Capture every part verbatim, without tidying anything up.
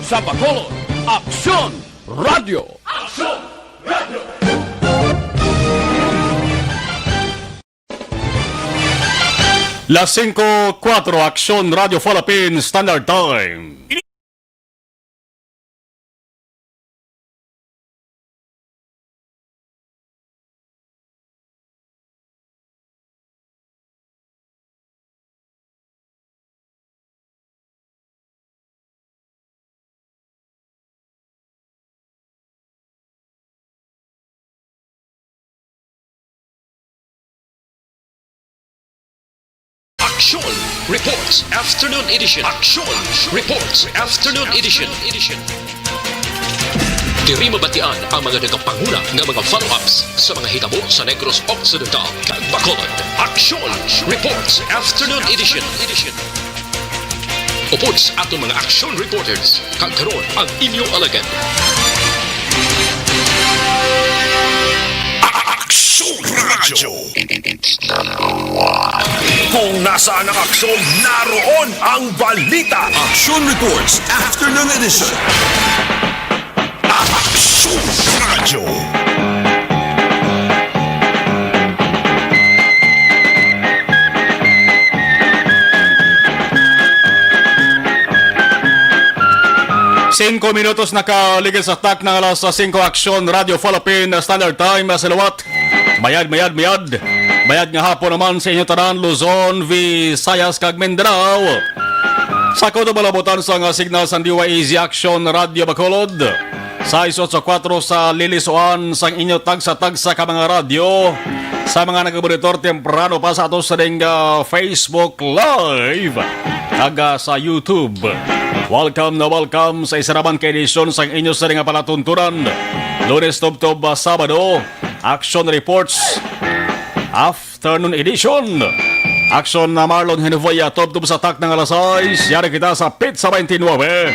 Sa Bacolod, Aksyon Radio. Aksyon Radio. Las singko kuwatro, Aksyon Radio Philippines Standard Time. Aksyon Reports Afternoon Edition. Aksyon Reports Afternoon Edition. Diri mabatian ang mga nagapanguna nga mga follow-ups sa mga hitabo sa Negros Occidental kag Bacolod. Aksyon Reports Afternoon Edition. Upod sa aton mga aksyon reporters, kag karon ang inyo alagad. Aksyon Radyo. Kung nasaan ang aksyon, naroon ang balita. Action Reports Afternoon Edition. Aksyon Radyo. Singko minutos nakaligid sa takna nga alas singko, Aksyon Radio Philippine Standard Time sa liwat. Mayad, mayad, mayad. Mayad nga hapon naman sa inyo tanan, Luzon, Visayas, kag Mindanao. Sa kutob nga kalabutan sang signal sang D Y A Z Aksyon Radio Bacolod, sais otso kuwatro sa lilisuan sang inyo tagsa-tagsa ka mga radyo, sa mga nagamonitor temprano pa sa ato sa ding, ah, Facebook Live, kag, ah, sa YouTube. Welcome na welcome sa isa naman ka edisyon sang inyo sa ding nga palatuntunan. Lunes tubtob, ah, Sabado, Action Reports. Afternoon Edition. Aksyon na Marlon Hinuvoya, tubtob sa takna nga alas sais. Yari kita sa Pizza twenty-nine.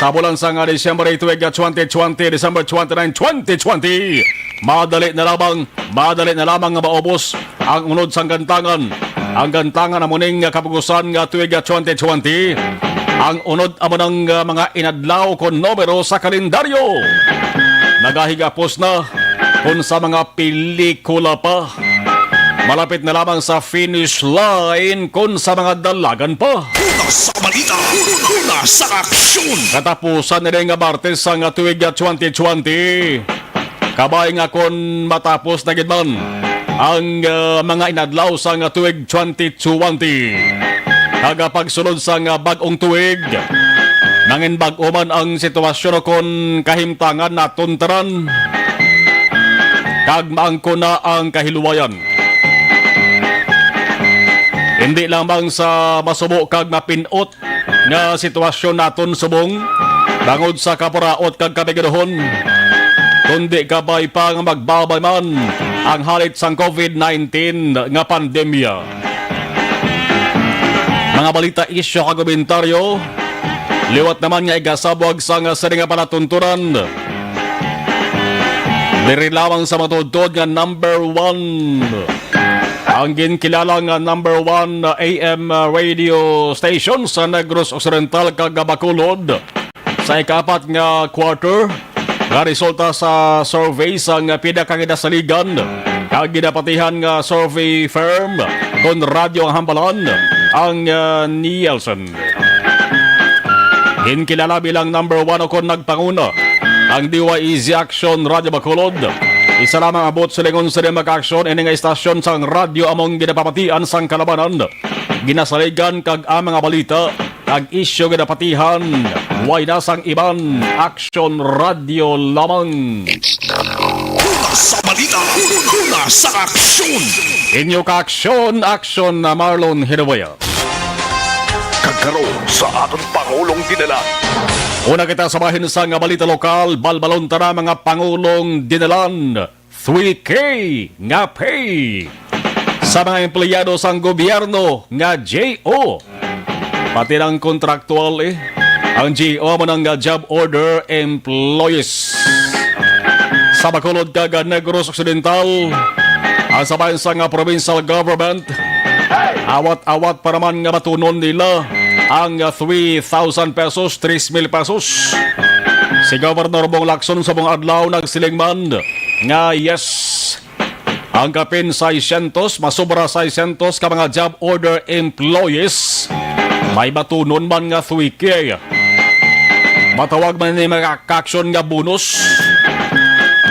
Sa bulan sang Disyembre, tuig twenty twenty, December twenty-nine, twenty twenty. Madali na lamang, madali na lamang nga maubos ang unod sang gantangan. Ang gantangan amo ning kapugusan nga tuig twenty twenty. Ang unod amo nang, ah, mga inadlaw kon numero sa kalendaryo. Nagahigapos na kon sa mga pelikula pa. Malapit na lamang sa finish line kon sa mga dalagan pa. Una sa balita, una sa aksyon. Katapusan na rin nga Martes sang tuig twenty twenty. Kabay nga kon matapos na gid man ang, ah, mga inadlaw sang tuig twenty twenty. Kag, ah, pagsulod sang, ah, bag-ong tuig, nangin bag-o man ang sitwasyon kon kahimtangan naton tanan. Kag maangkon na ang kahiluwayan. Hindi lamang sa masubo kag mapin-ot nga sitwasyon naton subong bangod sa kapuraot kag kabigaduhon, kundi kabay pa nga magbabay man ang halit sang covid nineteen nga pandemya. Mga balita, isyu kag komentaryo liwat naman nga igasabwag sang sini nga palatuntunan. Diri lamang sa matuod-tuod nga number one, ang ginkilala nga number one A M radio station sa Negros Occidental kag Bacolod sa ikaapat nga quarter nga resulta sa survey sang pinakanginasaligan kag ginapatihan nga survey firm kon Radyo ang Hambalan, ang, ah, Nielsen. Ginkilala bilang number one o kon nagpanguna ang D Y A Z Action Radio Bacolod. Isa lamang abot silingon sa mga aksyon ini nga istasyon sang radyo among ginapamatian sang kalabanan. Ginasaligan kag ang mga balita kag isyu ginapatihan. Way na sang iban, Aksyon Radio lamang. Una sa balita, una sa aksyon. Inyo ka aksyon, aksyon na Marlon Hinuboya. Kag karon sa aton Pangulong Dinalan. Una kita sa bahin sa nga balita lokal, balbalon ta na mga Pangulong Dinalan, three K nga pay sa mga empleyado sang gobyerno nga J O. Pati ng kontraktual, eh. Ang J O mo nang, ah, job order employees. Sa Bacolod kag Negros Occidental, ang sabayan sa nga provincial government, awat-awat pa naman nga matunon nila ang three thousand pesos, tres mil pesos. Si Governor Bong Lacson sa mga adlaw nagsiling man nga yes, ang kapin seiscientos, masobra seiscientos ka mga job order employees, may batunon man nga three K. Matawag man ni mga aksyon nga bonus.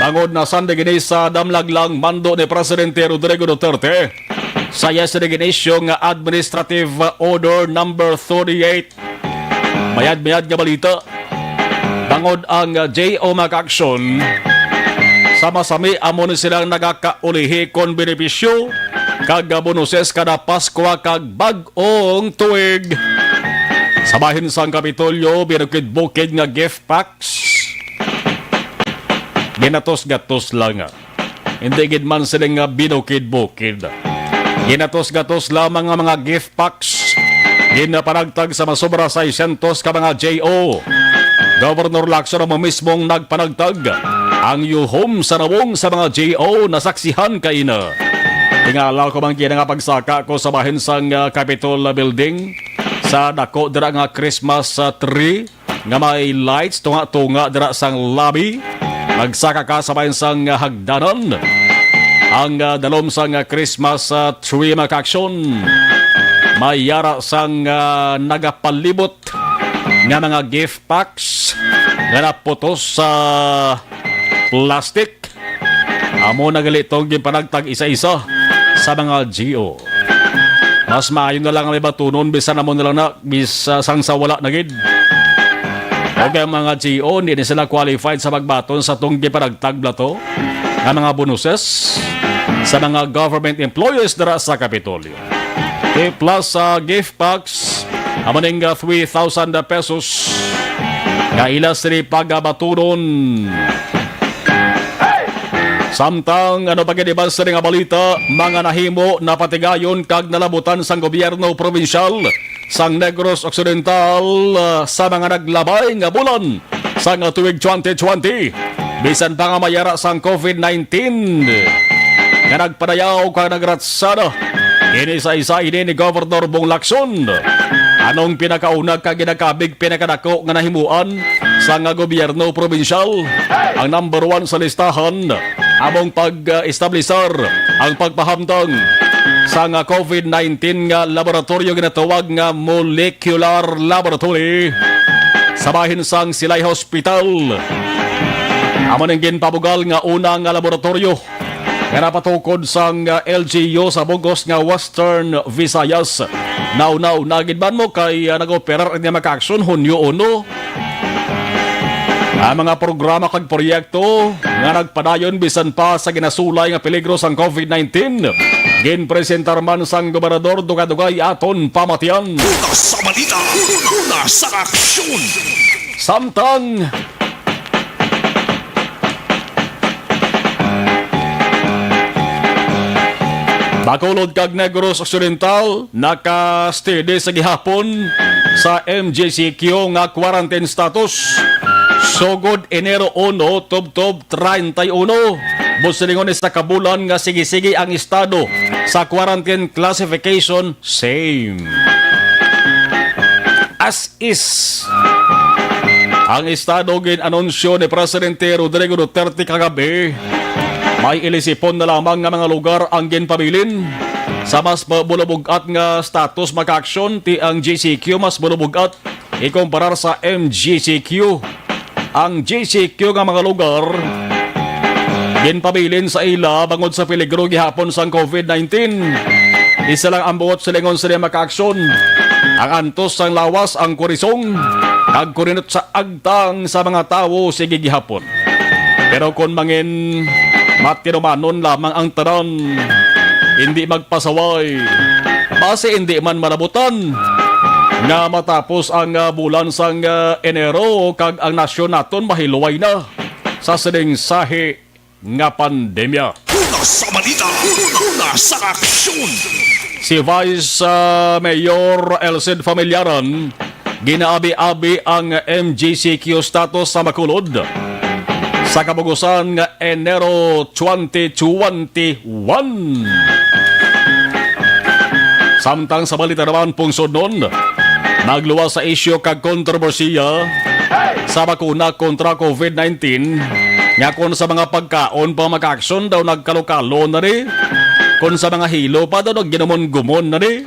Bangod na sandi gini sa damlaglang mando ni Presidente Rodrigo Duterte, sa iya sini ginisyu nga Administrative Order Number thirty-eight. Mayad-mayad nga balita. Bangod ang J O Mac Action, sa masami amo ni silang nagakaulihi kon benepisyo kag bonuses kada Paskwa kag bag-ong tuig. Sa bahin sang Kapitolyo, binukid-bukid nga gift packs. Ginatos-gatos lang. Hindi gid man sila nga binukid-bukid. Ginatos-gatos lamang ang mga gift packs. Ginapanagtag sa masobra seiscientos ka mga J O. Governor Lacson amo mismong nagpanagtag. Ang yuhom sa nawong sa mga J O nasaksihan kaina. Tingala ko man kina nga pagsaka ko sa bahin sang, ah, Capitol Building, sa dako dira nga Christmas, ah, tree nga may lights tunga-tunga dira sang lobby. Nagsaka ka sa bahin sang hagdanan. Ang, ah, dalom sang, ah, Christmas, ah, tree, mga kaaksyon, may yara sang, ah, nagapalibot nga mga gift packs nga naputos sa plastic. Amo na gali tong ginpanagtag isa-isa sa mga G O. Mas maayo na lang ang may batunon, bisan amo na lang na, bis-, ah, sang sa wala na gid. O kaya mga G O, hindi na sila qualified sa magbaton sa tong ginpanagtag bala to nga mga bonuses sa mga government employees dira sa Kapitolyo. Okay, plus sa gift packs, amo ning, ah, three thousand pesos nga ila sini pagabatunon. Samtang ano pa gid iban sini nga balita, mga nahimo, napatigayon kag nalabutan sang gobyerno probinsyal sang Negros Occidental, ah, sa mga naglabay nga bulan sang tuig twenty twenty, bisan pa nga may yara sang COVID nineteen nga nagpadayaw kag nagratsada. Ini sa isa ini ni Governor Bong Lacson. Anong pinakauna kag ginakabig pinakadako nga nahimuan sang gobyerno probinsyal? Ang number one sa listahan among pag-establisar ang pagpahamtang sang COVID nineteen nga laboratoryo ginatawag nga molecular laboratory sa bahin sang Silay Hospital. Amo ning ginpabugal nga una nga laboratoryo nga napatukod sang, ah, L G U sa bug-os nga Western Visayas. Nauna-una gid man mo kay, ah, nag-operar ini mga kaaksyon Hunyo uno. Ang mga programa kag proyekto nga nagpadayon bisan pa sa ginasulay nga peligro sang COVID nineteen, ginpresentar man sang gobernador dugay-dugay aton pamatian. Una sa balita, una sa aksyon. Samtang Bacolod kag Negros Occidental, naka-steady sa gihapon sa M G C Q nga quarantine status. Sugod Enero uno, tubtob treinta y uno, busilingon ni sa kabulan nga sige-sige ang estado sa quarantine classification, same as is. Ang estado gin-anunsyo ni Presidente Rodrigo Duterte kagabi. May ilisipon na lamang nga mga lugar ang ginpabilin. Sa mas bu-, bulubog-at nga status, mga kaaksyon, ti ang G C Q mas bulubog-at ikumparar sa M G C Q. Ang G C Q nga mga lugar ginpabilin sa ila bangod sa peligro gihapon sang COVID nineteen. Isa lang ang buot silingon sini mga kaaksyon. Ang antos sang lawas, ang kurisong, kag kurinot sa agtang sa mga tawo sige gihapon. Pero kon mangin matinumanon lamang ang tanan, hindi magpasaway, basi hindi man malabutan nga matapos ang, ah, bulan sang, ah, Enero kag ang nasyon naton mahiluway na sa sining sahi nga pandemya. Una sa balita, una sa aksyon. Si Vice, ah, Mayor Elcid Familiaran, ginaabi-abi ang M G C Q status sa Bacolod sa kabugusan nga Enero twenty twenty-one. Samtang sa balita naman, pungsod nun, Nagluwas sa isyu kag kontrobersiya sa bakuna kontra COVID nineteen, nga kon sa mga pagkaon pa makaaksyon daw nagkalokalo na ni, kon sa mga hilo pa daw nagginumon-gumon na ni.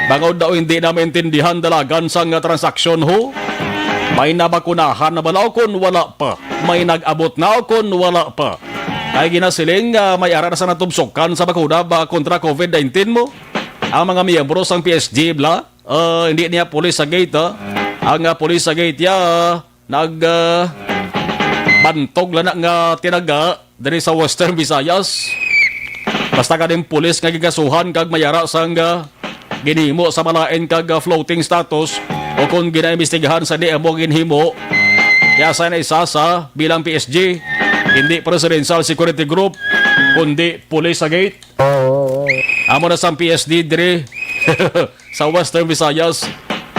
Bangod daw hindi na maintindihan dalagan sang transaksyon ho, may nabakunahan na bala o kon wala pa, may nag-abot na o kon wala pa. Kay ginasiling nga may ara na sa natubsokan sa bakuna ba kontra COVID nineteen mo ang mga miyembro sang P S G bala. Ah, hindi niya pulis sa gate, ah. Ang, ah, pulis sa gate, ya, nag, ah, bantog lang na nga tinaga diri sa Western Visayas. Basta kaning pulis nga gigasuhan kag mayara sang, ah, ginhimo sa malain kag, ah, floating status o kung ginaimbestigahan sa di amo ginhimo, ya sa na isa sa bilang P S G, hindi Presidential Security Group, kundi pulis sa gate. Amo na sang P S D diri sa Western Visayas.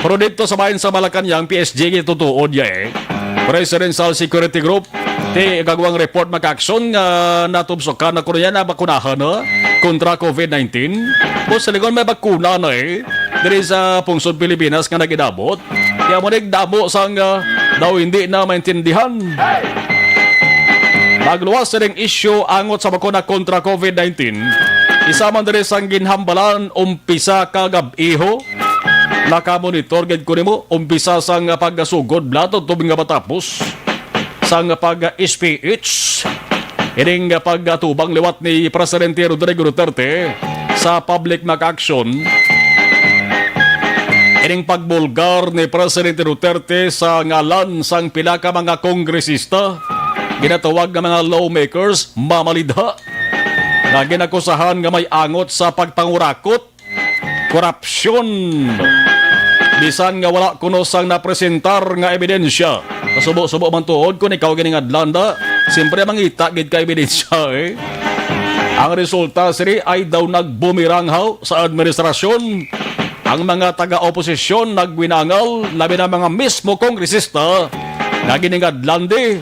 Pero dito sa bayan sa Malacañang, P S G gitutuod ya, eh. Presidential Security Group, ti gagawang report makaaksyon nga natubsokan na kuno yan na bakunahan na kontra COVID nineteen. Kung sa lingon may bakuna na, eh, diri sa pungsod Pilipinas nga nagidabot. Kaya mo nagdamo sang, ah, daw hindi na maintindihan. Magluwas sining isyu angot sa bakuna kontra COVID nineteen. Isa man diri sang ginhambalan umpisa ka gab-iho. Nakamonitor gid ko nimo umpisa sang pagasugod bala tubtob nga matapos sang pag-speech. Ining pagtubang liwat ni Presidente Rodrigo Duterte sa public makaaksyon. Ining pagbulgar ni Presidente Duterte sa ngalan sang pila ka mga kongresista, ginatawag nga mga lawmakers, mamalidha, nga ginakusahan nga may angot sa pagpangurakot, korupsyon, bisan nga wala kuno sang napresentar nga ebidensya. Kasubo-subo man tuod kung ikaw giningadlan da, siyempre mangita gid ka ebidensya, eh. Ang resulta sini ay daw nagbumiranghaw sa administrasyon. Ang mga taga-oposisyon nagwinangal, labi na mga mismo kongresista nga giningadlan di.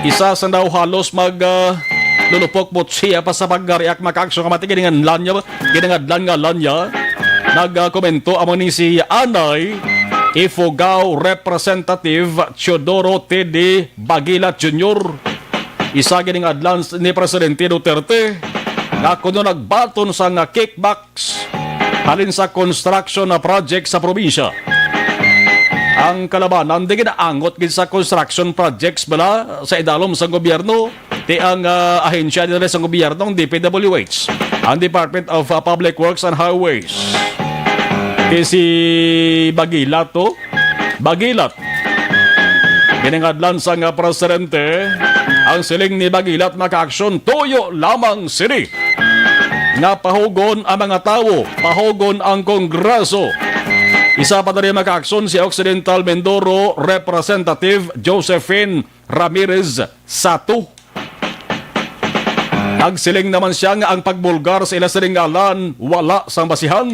Isa sa daw halos mag, ah, lulupok butsiya pa sa pagreact makaaksyon nga mati giningadlan niya, giningadlan nga lan niya. Nagkomento amo ni si Anay Ifugao Representative Teodoro T D Bagilat Junior. Isa giningadlan ni Presidente Duterte nga kuno nagbaton sa nga kickbacks halin sa construction na project sa probinsya. Ang kalabanan di ginaangot gid sa construction projects bala sa idalom sa gobyerno, ti ang, ah, ahensya nila sa gobyerno, ang D P W H, ang Department of, ah, Public Works and Highways. Kay si Bagilat to, Bagilat. Giningadlan sa nga presidente, ang siling ni Bagilat makaaksyon tuyo lamang sini nga pahugon ang mga tawo, pahugon ang Kongreso. Isa pa diri makaaksyon si Occidental Mindoro Representative Josephine Ramirez Sato. Nagsiling naman siya nga ang pagbulgar sa ila sining ngalan wala sang basihan.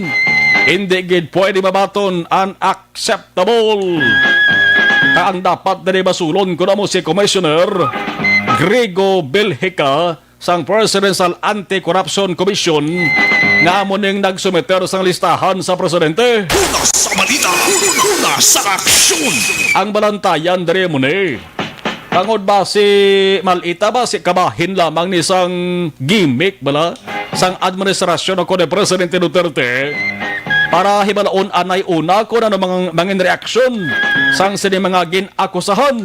Hindi gid pwede mabaton, unacceptable. Kay ang dapat diri basulon kuno amo si Commissioner Grigo Belgica sang Presidential Anti-Corruption Commission nga amo ning nagsumiter sang listahan sa presidente. Una sa balita, una sa aksyon. Ang balantayan diri mo ni. Tungod ba si Malita ba si kabahin lamang ni sang gimmick bala sang administrasyon o ni Presidente Duterte para hibalaon anay una kung ano mga mangin reaksyon sang sini mga gin-akusahan.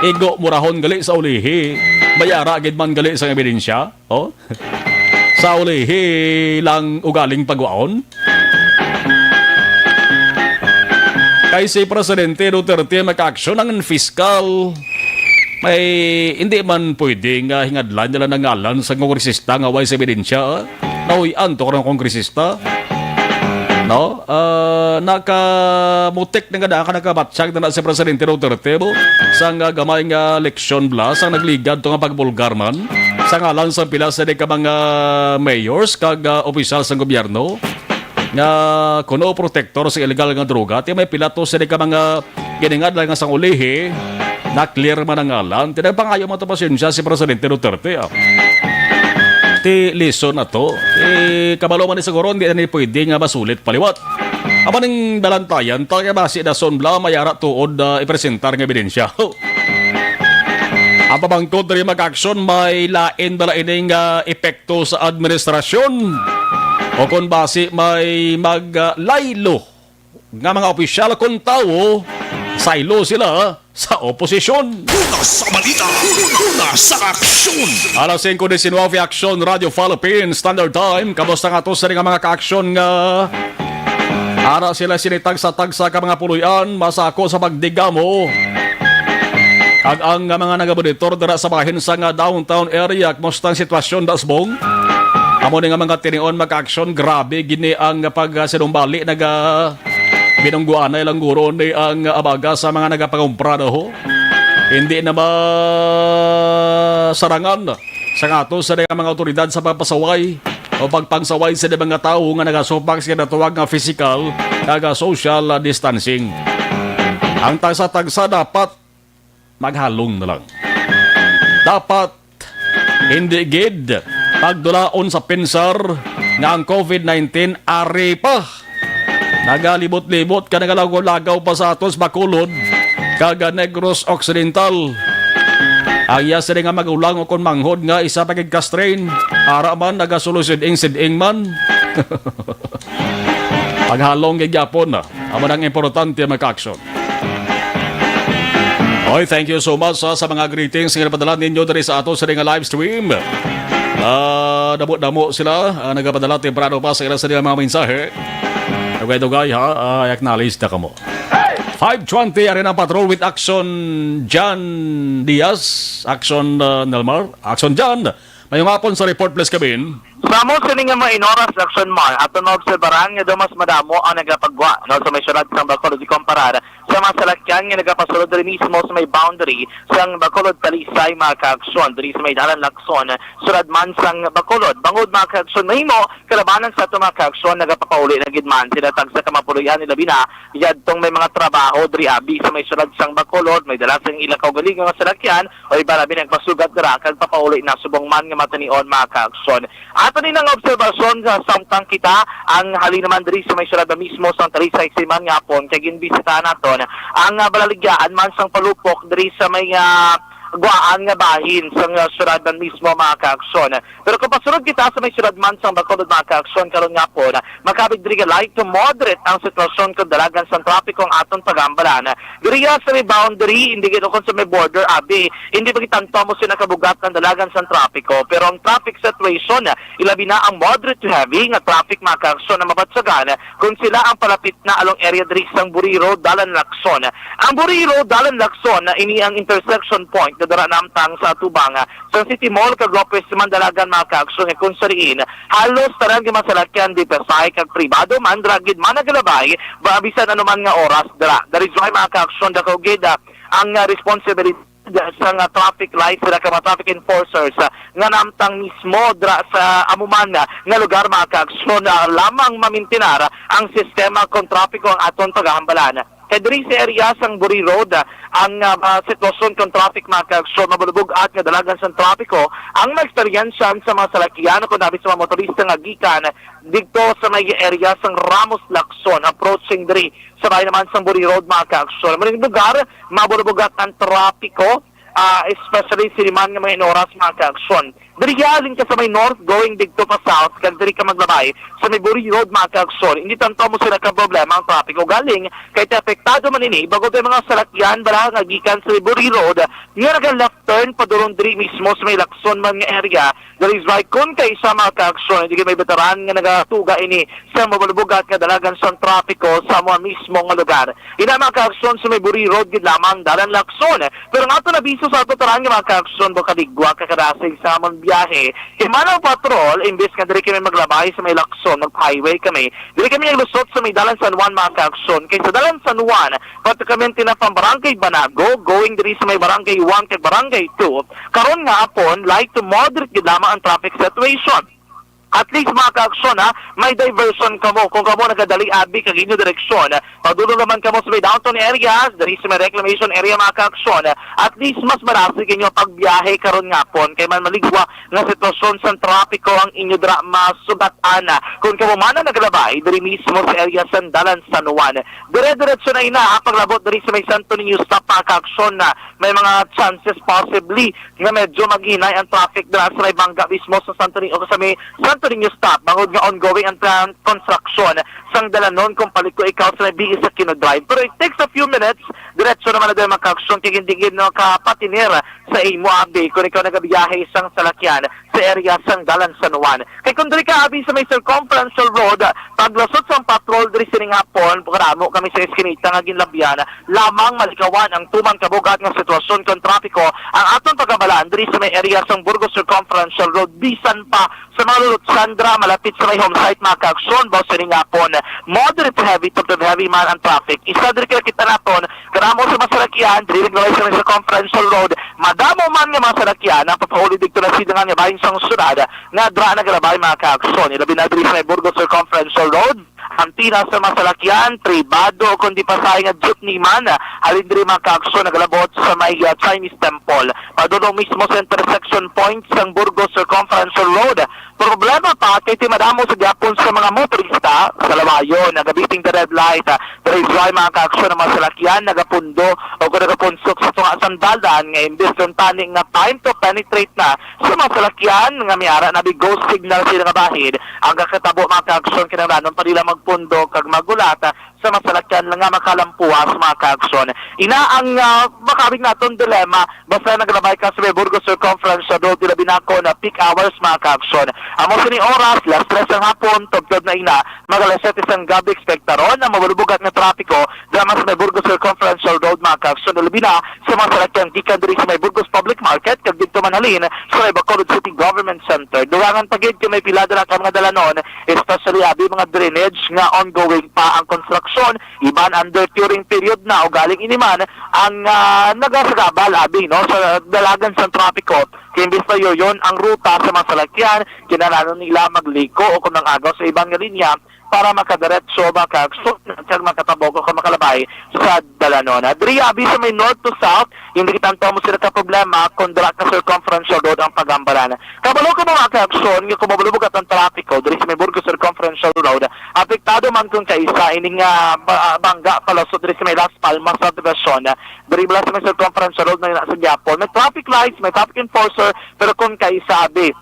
Igo murahon gali sa ulihi, may ara gid man gali sang ebidensya. Oh? Sa ulihi lang ugaling pagwaon. Kay si Presidente Duterte makaaksyon ang fiskal. May hindi man pwede nga hingadlan nila ng ngalan sa kongresista nga way sa ebidensya. Nahuy-an to karong kongresista. No? Ah, nakamutik na nga daan ka nakabatyag na, na si Presidente Duterte mo sa nga gamay nga leksyon bala sa nagligad to nga pagbulgar man sa ngalan sa pila sa di ka mga mayors kag, ah, opisyal sa gobyerno nga kuno protektor sa illegal nga droga. Ti may pila to sa di ka mga giningadlan nga sang ulihi na clear man ang ngalan. Ti nagpangayo man to pasensya si Presidente Duterte, ah. Ti lison na to. Ti kabalo man ni siguro, hindi na ni pwede nga masulit paliwat. Amo ning balantayan, ta kay basi dason bala may ara tuod, ah, ipresentar nga ebidensya. Ang pamangkot diri, mga ka-aksyon, may lain bala ining, ah, epekto sa administrasyon? O kon basi may mag, ah, laylo nga mga opisyal kon tawo, saylo sila sa oposisyon. Una sa balita, una sa aksyon. Alas singko diecinuebe, Aksyon Radio Philippines Standard Time. Kamusta nga to sa mga ka-aksyon nga ara sila sinitag sa tagsa ka mga puloy-an, masako sa pagdigamo? Kag ang mga nagamonitor dira sa bahin sa nga downtown area, kumusta ang sitwasyon, Dasbong? Amo ni nga mga tinion, mga ka-aksyon, grabe gini ang pagsinumbali, naga binungguanay lang guro ni ang abaga sa mga nagapangumpra, no? Hindi na masarangan sa ato sa mga awtoridad sa pagpasaway o pagpangsaway sa mga tawo nga nagasupak sa ginatawag nga physical kag social distancing. Ang tagsa-tagsa dapat maghalong na lang. Dapat hindi gid pagdulaon sa pinsar nga ang covid nineteen ari pa. Nagalibot-libot ka, nagalagaw-lagaw pa sa atos Bacolod kag Negros Occidental. Ang iya sini nga magulang o kon manghod nga isa pa gid ka strain, ara man nagasuloy siding-siding man. Paghalong gid gyapon na. Amo nang importante, mga ka-aksyon. Oy, thank you so much, ha, sa mga greetings nga napadala ninyo diri sa ato sa nga live stream. Ah, damo-damo sila, ah, nagapadala temprano pa sa ila sa mga mensahe. Dugay-dugay, ha, ah, i-acknowledge na kamo. Five twenty, ari na ang patrol with Action John Diaz, Action, ah, Nelmar, Action John. Mayong hapon sa report, please, Kabin. Sa amo sini nga mga inoras, Action Mar, aton maobserbaran nga daw mas madamo ang nagapagwa, no, sa may syudad sang Bacolod ikumparar sa mga salakyan nga nagapasulod diri mismo sa may boundary sang Bacolod Talisay, mga ka-aksyon, diri sa may Dalan Lacson, syudad man sang Bacolod. Bangod, mga ka-aksyon, mahimo kalabanan sa ato, mga ka-aksyon, nagapapauli na gid man sila tagsa ka mga puloy-an, ilabi na yadtong may mga trabaho diri abi sa may syudad sang Bacolod, may dala sang ila kaugalingon nga salakyan, o iban abi nagpasugat dira kag papauli na subong man nga matanion, mga ka-aksyon. Ato ni nga obserbasyon nga samtang kita ang halin naman diri sa may syudad na mismo sang Talisay siman nga hapon kay ginbisitahan naton ang, ah, balaligyaan man sang palupok diri sa may, ah, guwaan nga bahin sang, ah, syudad na mismo, mga ka-aksyon. Pero kung pasulod kita sa may syudad man sang Bacolod, mga ka-aksyon, karon nga hapon, makabig diri nga light to moderate ang sitwasyon kung dalagan sang trapiko ang aton pag-ambalan. Diri sa may boundary, hindi gid ukon sa may border, abi, hindi pa gid tanto mo sila kabugat ang dalagan sang trapiko. Pero ang traffic situation, ilabi na ang moderate to heavy nga traffic, mga ka-aksyon, na mabatyagan kung sila ang palapit na along area diri sang Buri Road, Dalan Lacson. Ang Buri Road, Dalan Lacson, na ini ang intersection point na dara namtang sa atubang sang City Mall kag Lopez Mandalagan, mga ka-aksyon, nga kung sa diin halos tanan nga mga salakyan, di pa sahi kag pribado man, dira gid man nagalabay ba bisan ano man nga oras dira. That is why, mga ka-aksyon, dako gid, ah, ang, ah, responsibilidad sa nga traffic lights, sila ka mga traffic enforcers, ah, nga namtang mismo dira sa amo man, ah, nga lugar, mga ka-aksyon, ah, lamang mamintinar ang sistema kon trapiko ang aton paghambalan. Kay diri sa area sang Buri Road, ah, ang, ah, ah, sitwasyon kon traffic, mga ka-aksyon, mabulubog-at nga dalagan sang trapiko ang maeksperiensyahan sa mga salakyan o kon abi sa mga motorista nga gikan didto sa may area sang Ramos Lacson, approaching diri sa bahin naman sang Buri Road, mga ka-aksyon. Maring lugar, mabulubog-at ang trapiko, ah, especially sini man nga mga inoras, mga ka-aksyon. Diri halin ka sa may north, going didto pa south, kag diri ka maglabay sa may Buri Road, mga ka-aksyon, hindi tanto mo sila ka problema ang trapiko galing kay ti apektado man ini, bangod may mga salakyan bala nga gikan sa may Buri Road nga naga-left turn padulong diri mismo sa may Lacson man nga area. That is why kung kaisa, mga ka-aksyon, hindi may veteran nga nagatuga ini sa mabalbugat nga dalagan sang trapiko sa amo mismo nga lugar. Ina, mga ka-aksyon, sa may Buri Road gid lamang, Dalan Lacson. Pero ang aton abiso sa ato tanan nga mga ka-aksyon, baka digwa ka kadasig sa amon biyahe. Kay man ang patrol, imbes nga diri kami maglabay sa may Lacson, mag-highway kami. Diri kami naglusot sa may Dalan San Juan, mga ka-aksyon. Kay sa Dalan San Juan, patikamente na pang Barangay Banago, going diri sa may Barangay one kag Barangay two. Karon nga hapon, light to moderate gid lamang ang traffic situation. At least, mga kaaksyon, ha, may diversion kamo. Kung kamo nagadali abi kag inyo direksyon, padulong naman kamo sa may downtown areas, diri sa may reclamation area, mga kaaksyon, at least mas marasig inyo pagbiyahe karon nga hapon kay man maligwa nga sitwasyon sang trapiko ang inyo dira masugatan. Kung kamo man ang nagalabay diri mismo sa area sang Dalan San Juan, dire-diretso na ina ang paglabot diri sa may Santo Niño stop, mga kaaksyon, na may mga chances possibly nga medyo maghinay ang traffic dira sa may bangga mismo sa Santo Niño o sa may Santo Niño stop, bangod nga ongoing ang tran-, construction sang dalanon kung paliko ikaw sa may B S Aquino Drive. Pero it takes a few minutes, diretso naman na din, mga kaaksyon, kay hindi gid no kapatinir sa imo abi kung ikaw nagabiyahe sang salakyan sa area sang Dalan San Juan. Kay kung diri ka abi sa may Circumferential Road, paglusot sang patrol diri sining hapon, karamo kami sa eskinita nga ginlabihan, lamang malikawan ang tuman kabugat nga sitwasyon kon trapiko ang aton pagabalaan diri sa may area sang Burgos Circumferential Road, bisan pa sa mga lulot Sandra malapit sa may home site, mga kaaksyon, baw sining hapon, moderate to heavy, to heavy man ang traffic. Isa diri kay kita naton, karamo sa masalakyan, diri lang sa may Circumferential Road, madamo man nga mga salakyan ang papauli didto na sidangan nga bahin sang syudad nga dra nagalabay, mga kaaksyon. Ilabi na diri sa may Burgos Circumferential Road, ang pila sa mga salakyan, pribado, kundi pasahe nga jeepney man, halin diri, mga kaaksyon, nagalabot sa may, ah, Chinese Temple. Padulong mismo sa intersection point sang Burgos Circumferential Road, problema pa kay ti madamo sa gyapon sa mga motorista sa lawayon, nagabiting the red light. Ah, the reason why, mga kaaksyon, ang mga salakyan nagapundo o kung nagapunsok sa tunga sang dalan nga imbes kuntani nga time to penetrate na sa mga salakyan nga may ara na bi go signal sila nga bahin, ang kakatabo, mga kaaksyon, kinahanglanon pa nila magpundo kag magulat, ah, sa masalakyan lang nga makalampuas, mga kaaksyon. Ina ang, ah, makabig naton dilema, basta naglabay ka sa may Burgos Circumference Road, ilabi na kon peak hours, mga kaaksyon. Amo sini oras, las tres ang hapon, tubtob na ina, mag alas siyete sang gabi, ekspektaron ang mabalubugat nga trapiko, drama sa may Burgos Circumference Road, mga kaaksyon, ilabi na sa mga salakyan gikan diri sa may Burgos Public Market, kag didto man halin sa may Bacolod City Government Center. Dugangan pa gid kay may pila dira ka mga dalanon, especially abi mga drainage nga ongoing pa ang konstruksyon, iban under curing period na, ugaling ini man ang, ah, nagasagabal abi, no, sa dalagan sang trapiko. Kay imbis na yon ang ruta sa mga salakyan, kinahanglan nila magliko o kung ang agaw sa iban nga linya para makadiretso, makaaksyon, kag makatabok o makalabay sa dalanon. Diri abi sa may north to south, hindi kita anto mo sila ka problema kung dira ka circumferential road ang pagambalan. Kabalo ko, mga kaaksyon, nga kung mabalubog at ang trapiko diri sa may Burgos Circumferential Road, apektado man kung kaisa ining, ah, ba-, bangga palusot diri sa may Las Palmas subdivision. Diri bala sa may Circumferential Road na sa gyapon. May traffic lights, may traffic enforcer, pero kung kaisa abi,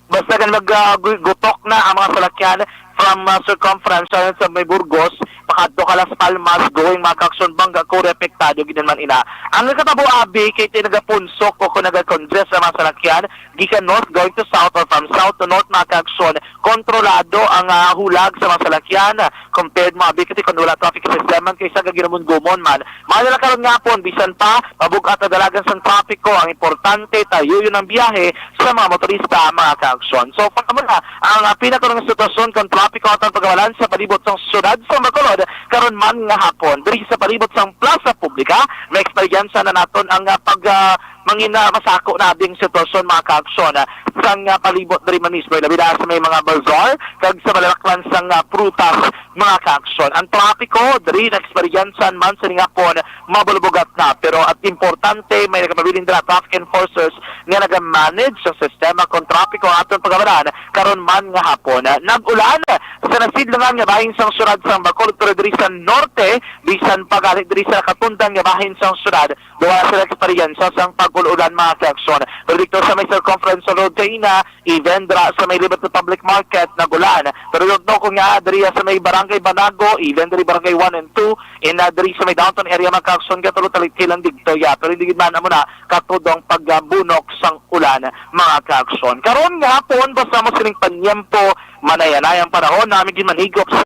basta ka nag, ah, gu-, gutok na ang mga salakyan from, ah, Circumferential sa may Burgos, pakadto ka Las Palmas, going, mga kaaksyon, bangga kuri apektado gid man ina. Ang nakatabo abi kay ti nagapunsok o kung nagakongest sa mga salakyan, gikan north going to south or from south to north, mga kaaksyon, kontrolado ang, ah, hulag sa mga salakyan, ah, compared mo abi kay ti kung wala traffic system man kay sa gaginumon-gumon man. Mao na lang karon nga hapon, bisan pa mabug-at ang dalagan sang trapiko, ang importante, tayo yun ang biyahe sa mga motorista, mga kaaksyon. So, kung amo na ang, ah, pinakaunang sitwasyon kung trapiko atong pagawalan sa palibot sang siyudad sa Bacolod, karon man nga hapon, diri sa palibot sang Plaza Publica, may eksperyensa na naton ang, ah, pag, ah, mangina masako na ding sitwasyon, mga kaaksyon, ah, sang, ah, palibot diri man mismo, labi na sa may mga bazaar, kag sa malalaklan sang, ah, prutas, mga kaaksyon. Ang trapiko diri na eksperyensan man sa ningapon, mabalubugat na. Pero at importante, may nagapabilin dira traffic enforcers nga nagamanage sa sistema kung trapiko ang aton pagamanan karon man nga hapon. Nag-ulan sa nasidlangan nga bahin sang siyudad sang Bacolod, pero diri sa norte, bisan pa gali diri sa nakatundan nga bahin sang siyudad, wala sila eksperyensya sang pag-ul-ulan, mga kaaksyon. Pero dito sa may circumference road kaina, even dira sa may Liberty Public Market, nag-ulan. Pero don't know kung nga diri sa may Barangay Banago, even diri Barangay one and two, and, ah, diri sa may downtown area, mga kaaksyon, katulo talikay lang dito, ya. Pero hindi gid man amo na katudong pagbunok sang ulan, mga kaaksyon. Karon nga hapon, basta mo sining panyempo, manaya-naya ang panahon, nami gid manigop sa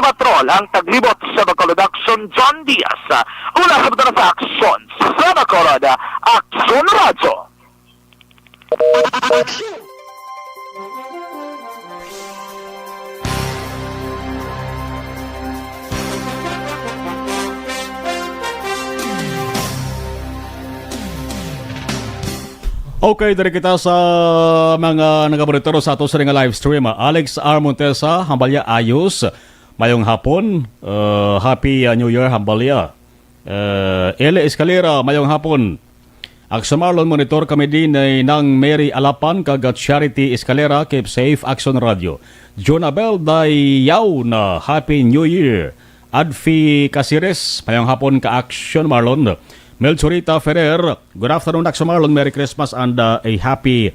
Patrol ang taglibot sa Bacolod Action, John Diaz. Una sa Bacolod sa Action, sa Bacolod, Action Radyo. Okay, diri kita sa mga nagamonitor sa ato sa nga live stream. Alex R. Montesa, hambalya ayos. Mayong hapon. Uh, Happy uh, New Year, hambalya. Uh, Eli Escalera, mayong hapon. Action Marlon, monitor kami din ni Nang Mary Alapan kag Charity Escalera, keep safe, Action Radio. Jonabel Dayaw na, Happy New Year. Adfi Casires, mayong hapon ka Action Marlon. Melchorita Ferrer, good afternoon, Action Marlon. Merry Christmas and uh, a Happy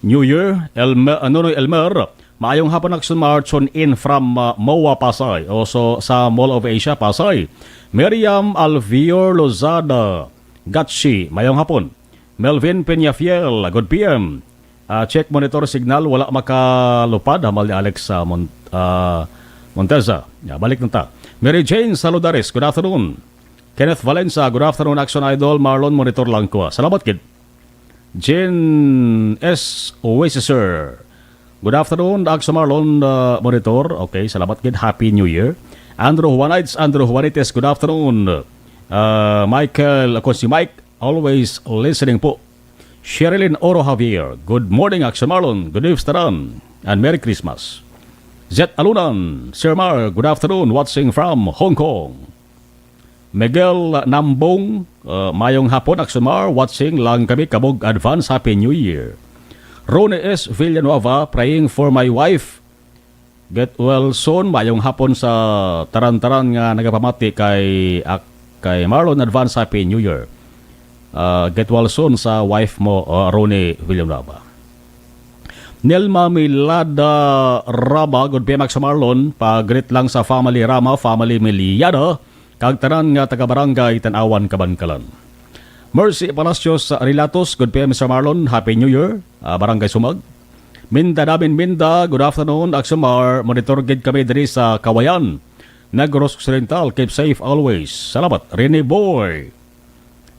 New Year. Elmer, uh, Nonoy Elmer, maayong hapon, Action Mar. Tune in from uh, MOA, Pasay. Also sa Mall of Asia, Pasay. Miriam Alvior Lozada, Gatsi, mayong hapon. Melvin Peñafiel, good P M. Ah, check monitor signal, wala makalupad, hambal ni Alex, ah, Mon-, ah, Monteza. Ya, balik na ta. Mary Jane Saludares, good afternoon. Kenneth Valencia, good afternoon, Action Idol. Marlon, monitor lang ko. Salamat, kid. Jean S. Oasis, sir. Good afternoon, Action Marlon, ah, monitor. Okay, salamat, kid. Happy New Year. Andrew Juanites, Andrew Juanites, good afternoon. Ah, Michael, ako si Mike, always listening po. Sherilyn Oro Javier, good morning, Action Marlon. Good news, tanan. And Merry Christmas. Zet Alunan, Sir Mar, good afternoon, watching from Hong Kong. Miguel Nambong, uh, mayong hapon, Action Mar, watching lang kami, kabog, advance Happy New Year. Ronnie S. Villanueva, praying for my wife, Get well soon. Mayong hapon sa taran-taran nga nagapamati kay, ak-, kay Marlon. Advance Happy New Year. Ah, get well soon sa wife mo, uh, Ronnie Villanueva. Nelma Milada Rama, good P M Action Marlon. Pa-greet lang sa family Rama, family Miliada, kag tanan nga taga-barangay Tanawan, Kabankalan. Mercy Palacios Relatos, good P M, Sir Marlon, Happy New Year, ah, Barangay Sumag. Minda namin, Minda, good afternoon, Action Mar, monitor gid kami diri sa Kawayan, Negros Occidental, keep safe always. Salamat, Rene Boy.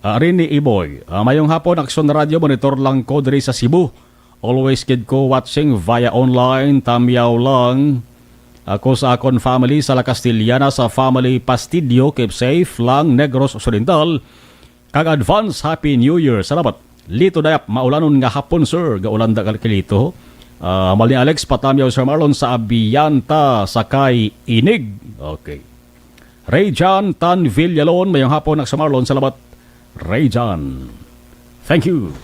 Ah, Rene Iboy, ah, mayong hapon, Action Radio, monitor lang ko diri sa Cebu. Always gid ko watching via online, tamyaw lang. Ako sa akon family sa La Castellana, sa family Pastidio, keep safe lang, Negros Occidental. Kag advance Happy New Year. Salamat. Lito Dayap, maulanon nga hapon, sir. Gaulan da kay Lito. Ah, hambal ni Alex, patamyaw, Sir Marlon, sa Abianta, Sakay, Inig. Okay. Ray John Tan Villalon, mayong hapon, Sir Marlon. Salamat, Ray John. Thank you.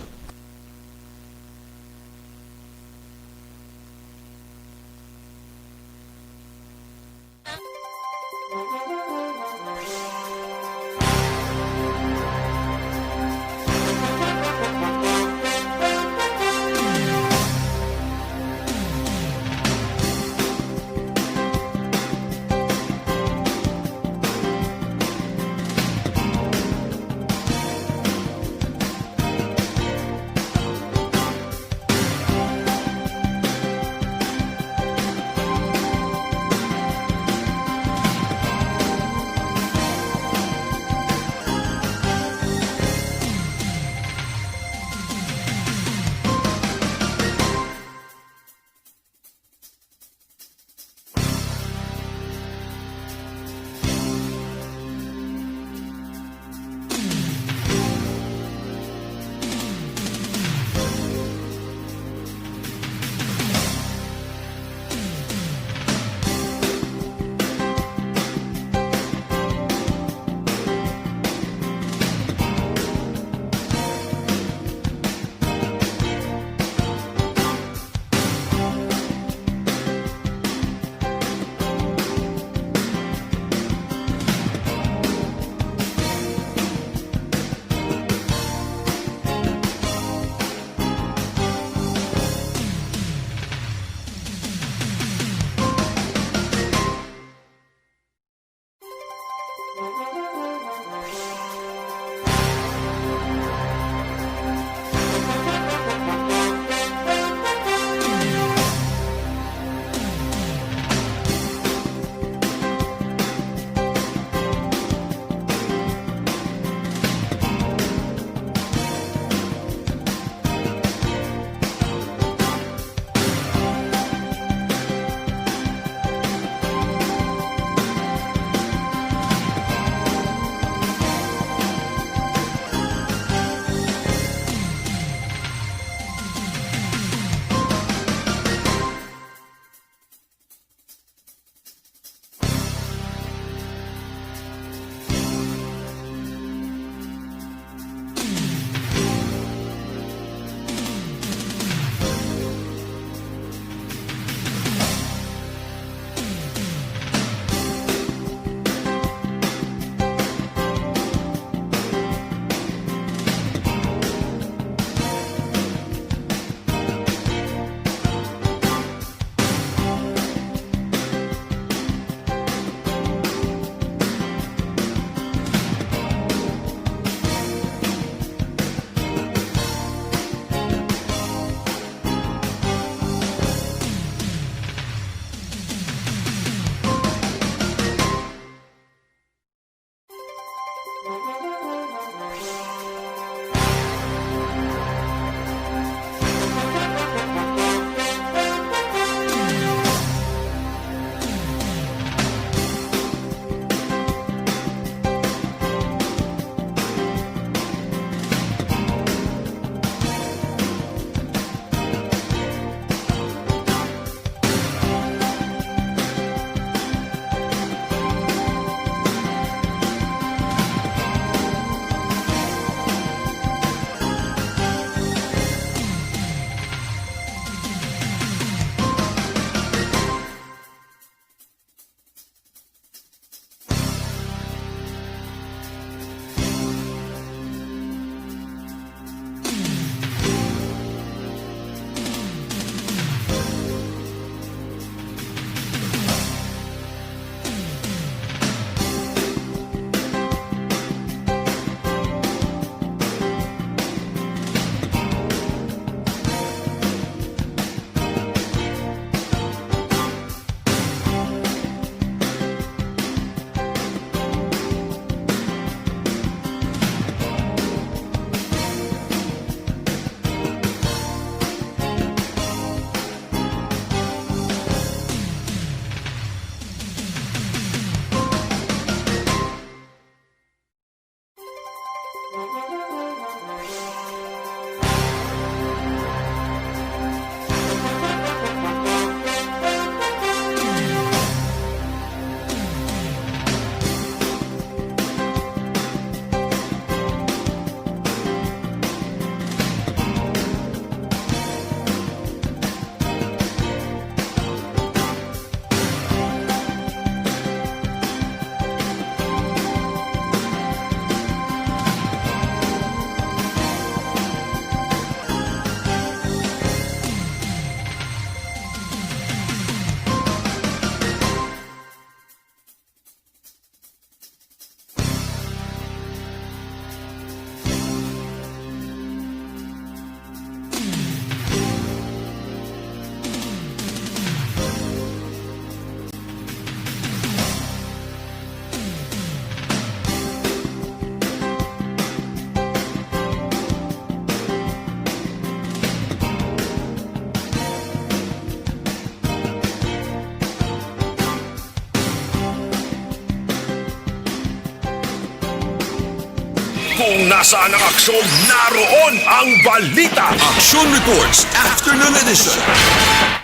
Kung nasaan ang aksyon, naroon ang balita. Action Reports, Afternoon Edition.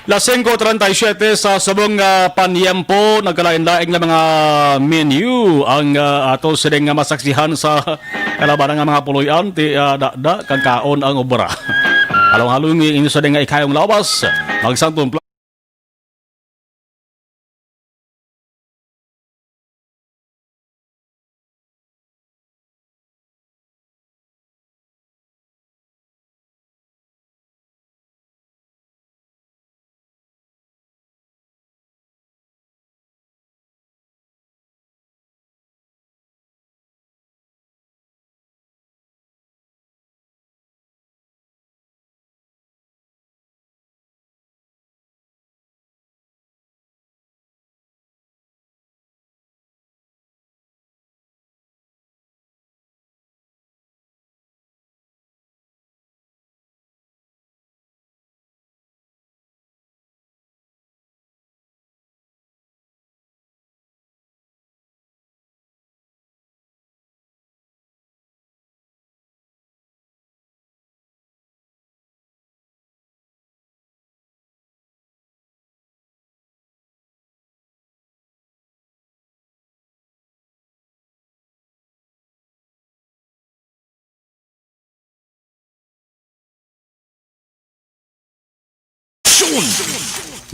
Las singko treinta y siete sa subong nga panyempo, nagkalain-lain nga mga menu ang, ah, ato sining nga masaksihan sa kalabanan nga mga puloy-an, ti, ah, da, da, kag kaon ang obra. Halong-halong inyo sa nga ikayong lawas, magsangton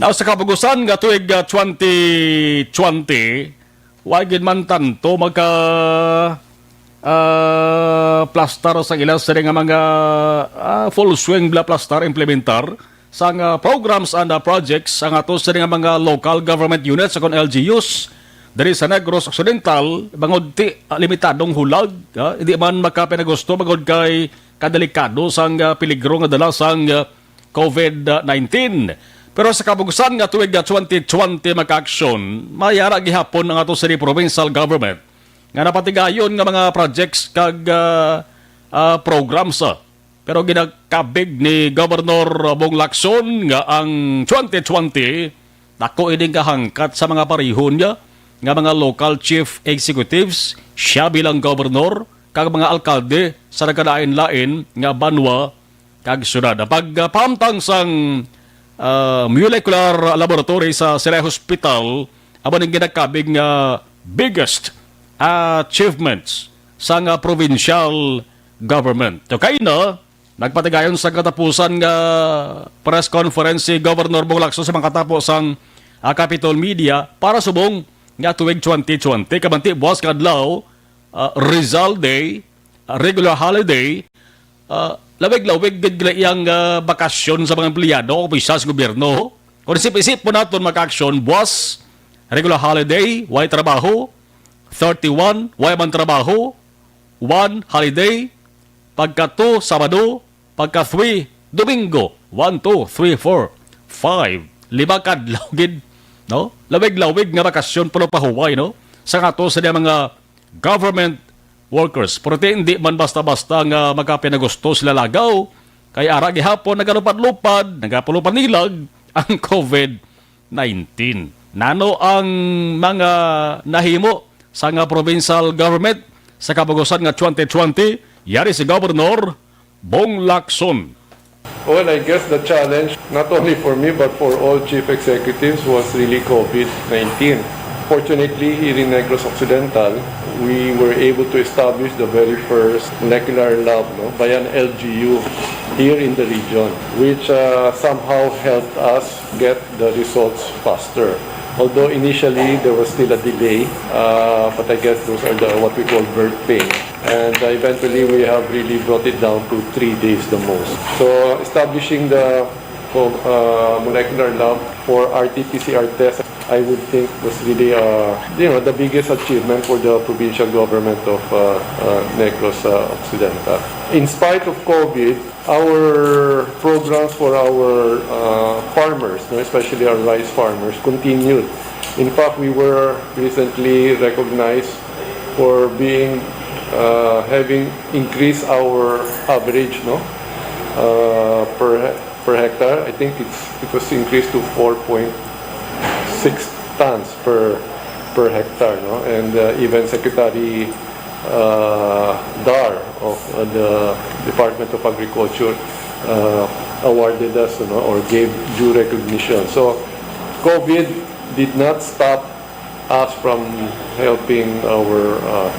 Now, sa kapugusan nga tuig, ah, twenty twenty, wa gid man tanto magka, ah, plastar sa ila sini nga mga, ah, full swing bala plastar implementar sang, ah, programs and, ah, projects ang ato sini nga mga local government units o kon L G Us diri sa Negros Occidental, bangod ti, ah, limitadong hulag, ah, hindi man makapinagusto bangod kay kadelikado sang, ah, peligro nga dala sang, ah, covid nineteen. Pero sa kabugusan nga tuig nga twenty twenty, mga ka-aksyon, may ara gihapon ang ato city provincial government nga napatigayon nga mga projects kag, ah, ah, programs, ah. Pero ginakabig ni Governor Bong Lacson nga ang twenty twenty, dako ining kahangkat sa mga parihon niya nga mga local chief executives, siya bilang governor, kag mga alkalde sa nagkalain-lain nga banwa kag syudad. Ang pagpahamtang sang, ah, molecular laboratory sa Silay Hospital amo ning ginakabig nga biggest achievements sang, ah, provincial government. So, kaina, nagpatigayon sa katapusan nga press conference si Governor Bong Lacson sa makatapo sang, ah, Capitol Media para subong nga tuig twenty twenty. Kamanti buwas nga adlaw, ah, Rizal Day, ah, regular holiday, ah, lawig-lawig gid gali ang, ah, bakasyon sa mga empleyado o opisyal sa gobyerno. Kung isip-isip po naton, mga ka-aksyon, buwas, regular holiday, way trabaho, thirty-one, way man trabaho, one, holiday, pagka two, Sabado, pagka three, Domingo, one, two, three, four, five, lima ka adlaw gid, no? Lawig-lawig nga bakasyon, pero pahuway, no? Sa ato sa mga government workers. Pero ti, hindi man basta-basta nga magkapinagusto sila lagaw, kay ara gihapon nagalupad-lupad, nagapulupanilag ang covid nineteen. Nano ang mga nahimo sa nga provincial government sa kabugusan nga twenty twenty? Yari si Governor Bong Lacson. Well, I guess the challenge, not only for me, but for all chief executives, was really covid nineteen. Fortunately, here in Negros Occidental, we were able to establish the very first molecular lab, no, by an L G U here in the region, which, uh, somehow helped us get the results faster. Although initially there was still a delay, uh, but I guess those are the, what we call birth pain. And, uh, eventually we have really brought it down to three days the most. So establishing the co-, uh, molecular lab for R T P C R test, I would think was really, uh, you know, the biggest achievement for the provincial government of, uh, uh, Negros, uh, Occidental. In spite of covid, our programs for our, uh, farmers, no, especially our rice farmers, continued. In fact, we were recently recognized for being, uh, having increased our average, no, uh, per he-, per hectare. I think it's, it was increased to four point six tons per, per hectare, no? And, uh, even Secretary uh, DAR of, uh, the Department of Agriculture, uh, awarded us, you know, or gave due recognition. So, COVID did not stop us from helping our, uh,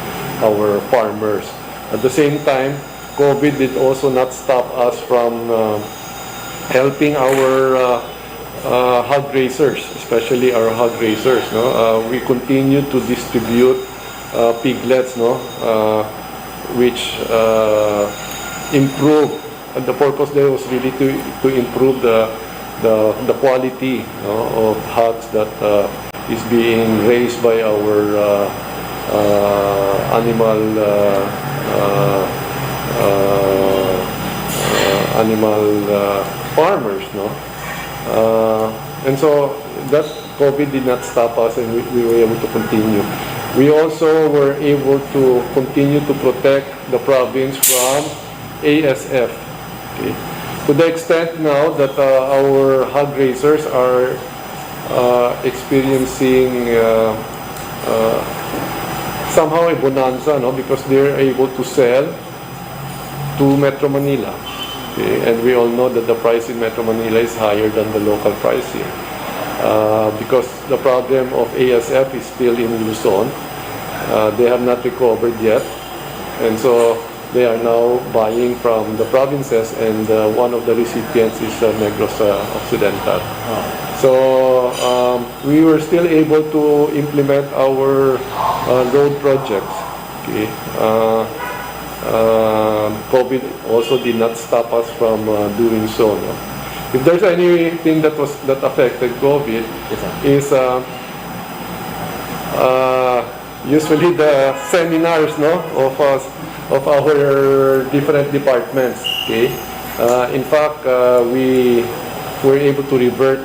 our farmers. At the same time, COVID did also not stop us from, uh, helping our, uh, uh, hog raisers, especially our hog raisers, no? Uh, we continue to distribute, uh, piglets, no? Uh, which, uh, improve, and the purpose there was really to, to improve the, the, the quality, no, of hogs that, uh, is being raised by our, uh, uh, animal, uh, uh, uh, uh, animal, uh, farmers, no? Uh, and so that COVID did not stop us, and we, we were able to continue. We also were able to continue to protect the province from A S F. Okay. To the extent now that, uh, our hog raisers are, uh, experiencing, uh, uh, somehow a bonanza, no, because they're able to sell to Metro Manila. Okay, and we all know that the price in Metro Manila is higher than the local price here. Uh, because the problem of A S F is still in Luzon. Uh, they have not recovered yet. And so they are now buying from the provinces, and, uh, one of the recipients is, uh, Negros, uh, Occidental. So, um, we were still able to implement our, uh, road projects. Okay. Uh, uh, COVID also did not stop us from, uh, doing so, no? If there's anything that was, that affected COVID, Yes, sir. is, uh, uh, usually the seminars, no, of us, of our different departments. Okay. Uh, in fact, uh, we were able to revert,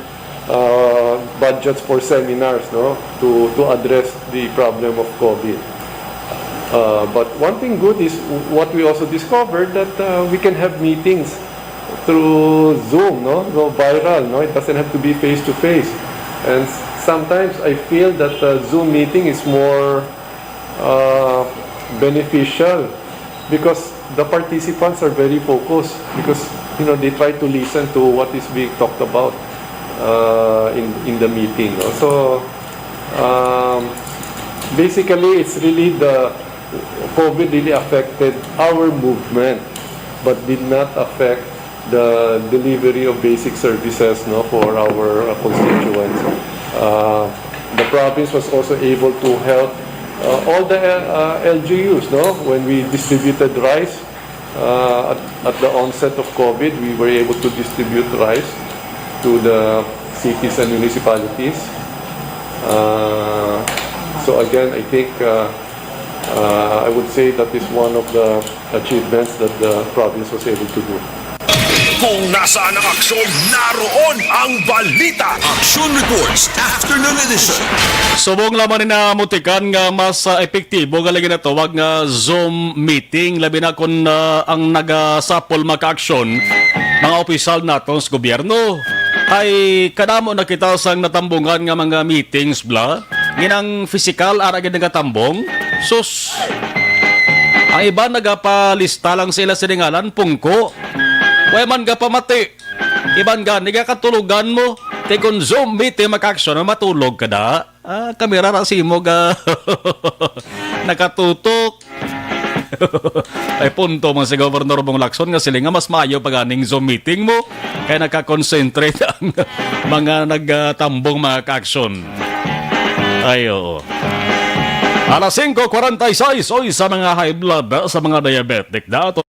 uh, budgets for seminars, no, to, to address the problem of COVID. Uh, but one thing good is what we also discovered, that, uh, we can have meetings through Zoom, no? Go viral, no? It doesn't have to be face to face. And s-, sometimes I feel that, uh, Zoom meeting is more, uh, beneficial because the participants are very focused because, you know, they try to listen to what is being talked about, uh, in, in the meeting, no? So, um, basically, it's really the COVID really affected our movement but did not affect the delivery of basic services, no, for our, uh, constituents. Uh, the province was also able to help, uh, all the, uh, L G Us, no, when we distributed rice, uh, at, at the onset of COVID, we were able to distribute rice to the cities and municipalities. Uh, so again, I think, uh, uh, I would say that is one of the achievements that the province was able to do. Kung nasaan ang aksyon, naroon ang balita. Action Reports, Afternoon Edition. Subong lamang ni namutikan nga mas, ah, epektibo nga lagi natawag nga Zoom meeting, labi na kung, ah, ang nagasapol makaaksyon mga opisyal naton sa gobyerno. Ay kadamo na kita sang natambungan nga mga meetings bla. Nginang pisikal ara gid nagatambong. Sus. Ang iban nagapalista lang sa ila sining ngalan, pungko. Way man gapamati. Iban gani gakatulogan mo. Kay kung Zoom meeting makaaksyon, matulog ka da. Ah, kamera ra si mo ga nakatutok. Ay punto man si Governor Bong Lacson nga sila nga mas maayo pa ganing Zoom meeting mo kay nakakonsentrate ang mga nagtambong mga kaaksyon. Ay, oo. Alas singko kwarenta y seis, oy, sa mga high blood, ah, sa mga diabetic, dato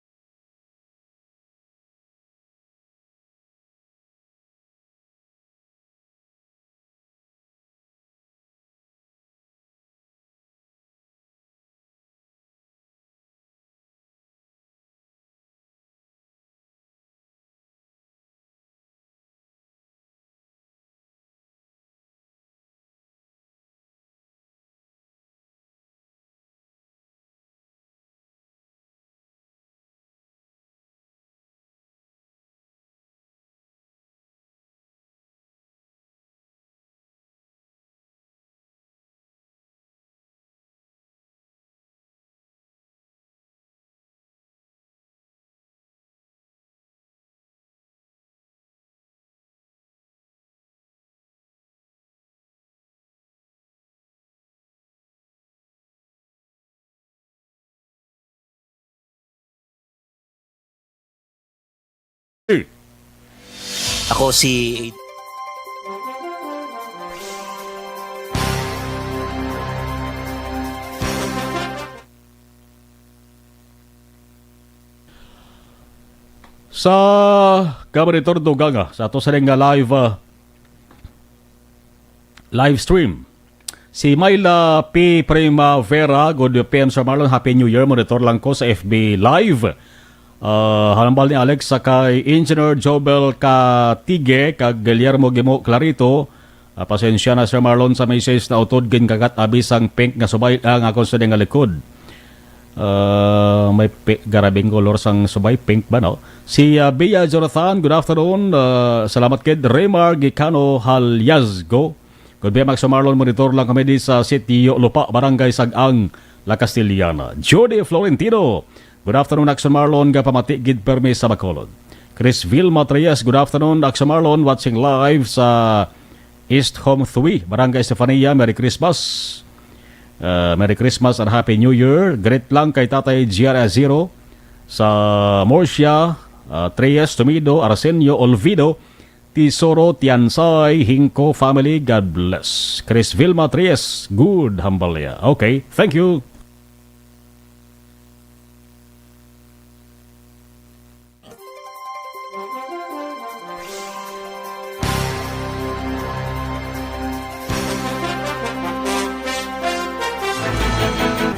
Ako si Sa Gabinete Duganga, sa ato sa nga live, ah, live stream. Si Myla P Primavera, good P M Sir Marlon, Happy New Year. Monitor lang ko sa F B Live. Ah, hambal ni Alex sa kay Engineer Jobel Katige kag Guillermo Gimo Clarito. Ah, pasensya na, Sir Marlon, sa message na utod ginkagat abi sang pink nga subay ang akon sa nga likod. Ah, may pi-, garabing kolor sang subay, pink ba, no? Si, ah, Bia Jonathan, good afternoon. Ah, salamat kid Remar Gicano Halyazgo. Good day, Max Marlon, monitor lang kami di sa Sitio Lupa, Barangay Sag-ang, La Castellana. Judy Florentino, good afternoon, Action Marlon, nga pamati gid permi sa Bacolod. Chris Vilma Trias, good afternoon, Action Marlon, watching live sa East Home Three, Barangay Estefania. Merry Christmas. Uh, Merry Christmas and Happy New Year. Greet lang kay Tatay G R Aziro sa Murcia, uh, Trias, Tomido, Arsenio, Olvido, Tisoro, Tiansay, Hingko family. God bless. Chris Vilma Trias, good hambal niya. Okay, thank you.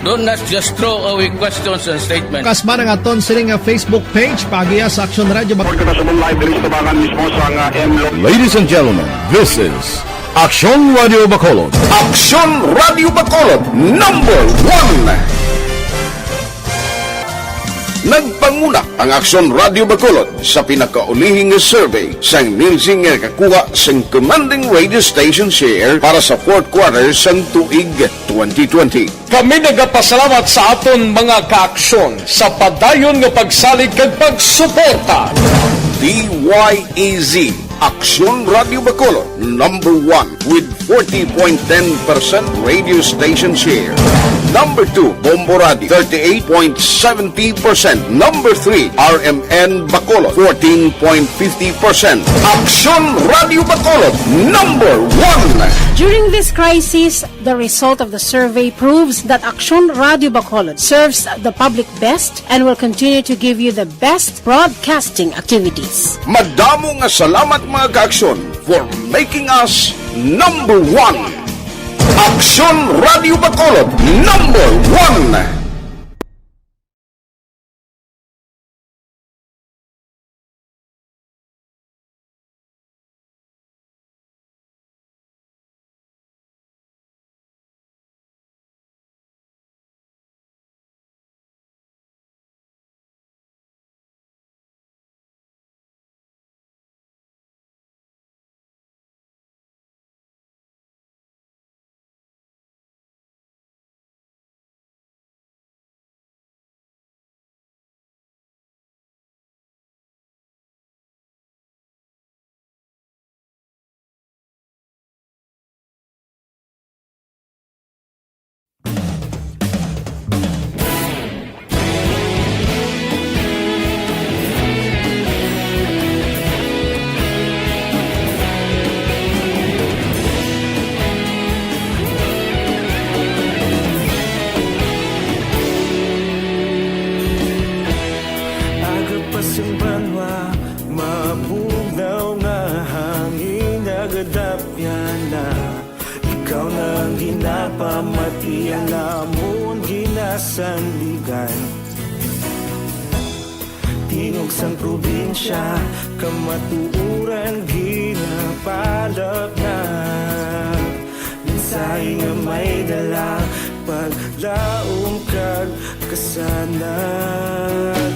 Don't not just throw away questions and statements. Kasman ang aton sini nga Facebook page, paagiha sa Aksyon Radio Bac- Report ko na sa mong live diri sa tubangan mismo sa nga M Lo- Ladies and gentlemen, this is Aksyon Radio Bacolod. Aksyon Radio Bacolod, number one. Nagpanguna ang Aksyon Radio Bacolod sa pinakaulihi nga survey sang Nielsen nga nakakuha sang commanding radio station share para sa fourth quarter sang tuig twenty twenty. Kami nagapasalamat sa aton mga kaaksyon sa padayon nga pagsalig kag pagsuporta. D Y E Z, Aksyon Radio Bacolod, number one with forty point ten percent radio station share. Number two, Bombo Radio, thirty-eight point seventy percent. Number three, R M N Bacolod, fourteen point fifty percent. Aksyon Radio Bacolod, number one. During this crisis, the result of the survey proves that Aksyon Radio Bacolod serves the public best and will continue to give you the best broadcasting activities. Madamo nga salamat, mga kaaksyon, for making us number one. Aksyon Radio Bacolod, number one. Aga pa sing banwa, mabugnaw nga hangin, nagadapyan na. Ikaw na ang ginapamati, ang amon ginasandigan. Tingog sang probinsya, kamatuoran ginapalapnag. Mensahe nga may dala, paglaom kag kasanag.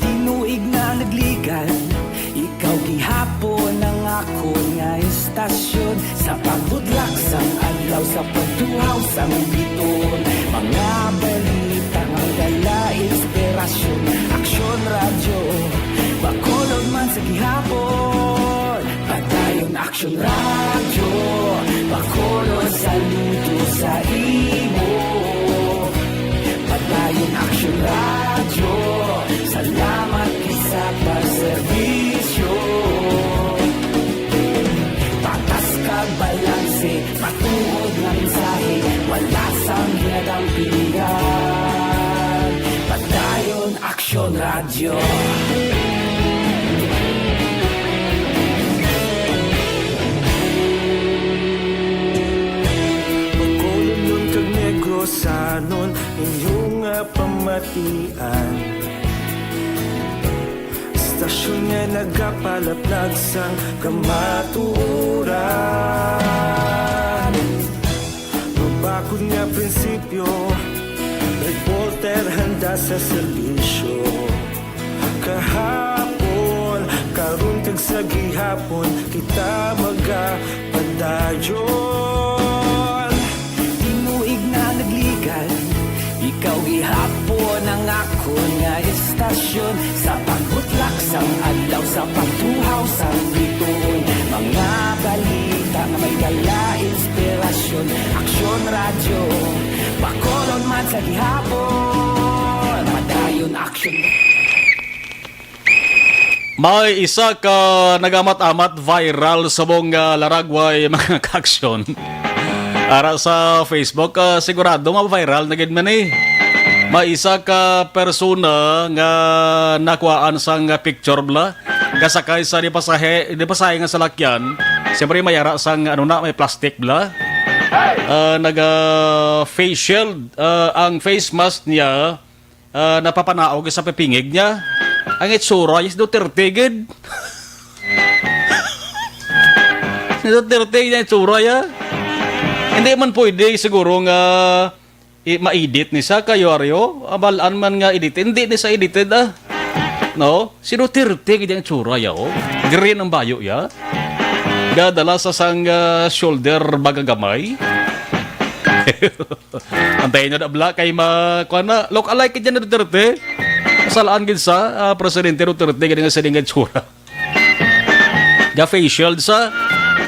Tinuig na nagligan, ikaw gihapon ang akon nga istasyon. Sa pagbudlak sang adlaw, sa pagtuhaw sang biton, mga balita nga dala inspirasyon. Aksyon Radyo Bacolod man sa gihapon. Padayon Aksyon Radyo Bacolod, saludo sa imo. Padayon Aksyon Radyo, salamat gid sa pagserbisyo. Radyo. Bacolod kag Negrosanon, inyo nga pamatian. Istasyon nga nagapalaplag sang kamatuoran. Mabakod nga prinsipyo, reporter handa sa serbisyo. Kahapon, karon kag sa gihapon, kita magapadayon. Tinuig na nagligad, ikaw gihapon ang akon nga istasyon. Sa pagbutlak sang adlaw, sa pagtuhaw sang bituon, mga balita nga may dala inspirasyon. Aksyon Radyo, Bacolod man sa gihapon, padayon Aksyon. May isa ka nagamat-amat viral sa mong, ah, laragway, mga kaaksyon. Ara sa Facebook, ah, sigurado ma-viral na gid man eh. May isa ka persona nga nakuhaan sang picture bala, kasakay sa di pasahe, di pasahe nga salakyan. Siyempre may ara sang ano na, may plastic bala. Ah, naga face shield, ah, ang face mask niya, ah, napapanaog sa pipingig niya. Ang itsura, yes, Duterte gid. Si Duterte gid ang itsura, ya. Hindi man pwede siguro nga i-, ma-edit ni sa kayo, Ario. Abalaan man nga edit. Hindi ni sa edited, ah. No? Si Duterte gid ang itsura, ya, oh. Green ang bayo, ya. Gadala sa sang, ah, shoulder bag gamay. Antayin nyo na bala kay ma-, kuwan na, look alike gid yan ni Duterte. Masalaan gid sa, ah, Presidente Duterte gid nga sining itsura. Ga face shield sa,